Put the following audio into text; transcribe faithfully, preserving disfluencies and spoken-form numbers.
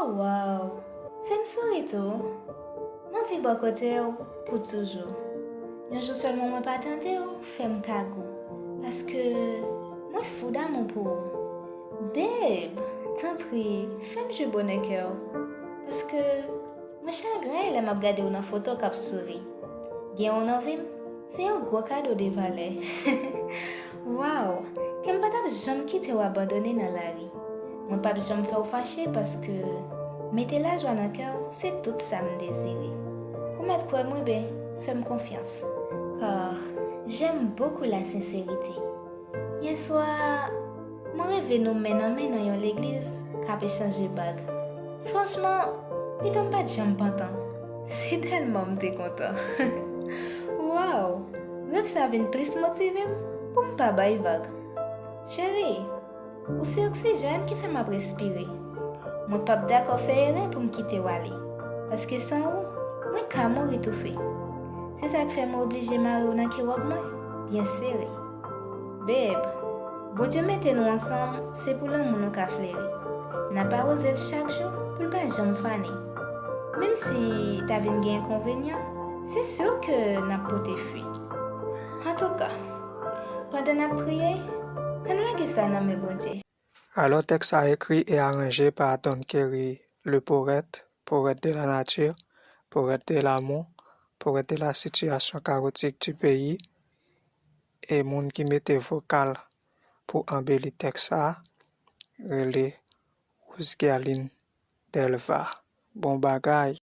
Oh, wow! Fè m souri tou. M anvi bò kote w pou toujou. Yon jou sèlman mwen pa tande w, fè m kagou. Paske mwen fou damou pou ou. Babe, tanpri, fè m jwi bonè kè w. Paske mwen chagren lè m ap gade w nan foto k ap souri. Gen w nan vi m, se yon gwo kado de valè. Wow! Kè m pa t ap janm kite w abandone nan lari. Mwen p ap janm fè w fache paske mete lajwa nan kè w, se tout sa m dezire. Ou mèt kwè mwen ben, fè m konfyans. Car j'aime beaucoup la sincérité. Yè swa, mwen reve nou men nan men nan yon legliz k ap echanje bag. Franchman, pito m pa t janm pantan. Se tèlman m te kontan. Wow! Rèv sa vin plis motive m pou m pa bay vag. Cheri, ou se oksijèn ki fè m ap respire. Mwen p ap dakò fè erè pou m kite w ale. Paske san ou, mwen ka mouri toufe. Se sa k fè mwen oblije mare w nan ke wòb mwen byen sere. Babe, Bondye mete nou ansanm, se pou lanmou nou ka fleri. N ap awoze l chak jou pou l pa janm fane. Menm si ta vin gen enkonvenyan, se si ke n ap pote fwi. Antouka, pandan n ap priye, ann lage sa nan men Bondye. Alò, tèks sa ekri e aranje pa Don Kerry le Porèt, Porèt de la Nati, Porèt de Lamou, Porèt de la Sitiyasyon Kawotik di Peyi, e moun ki mete vokal pou anbeli tèks sa a rele Roseguerline Delva. Bon bagay!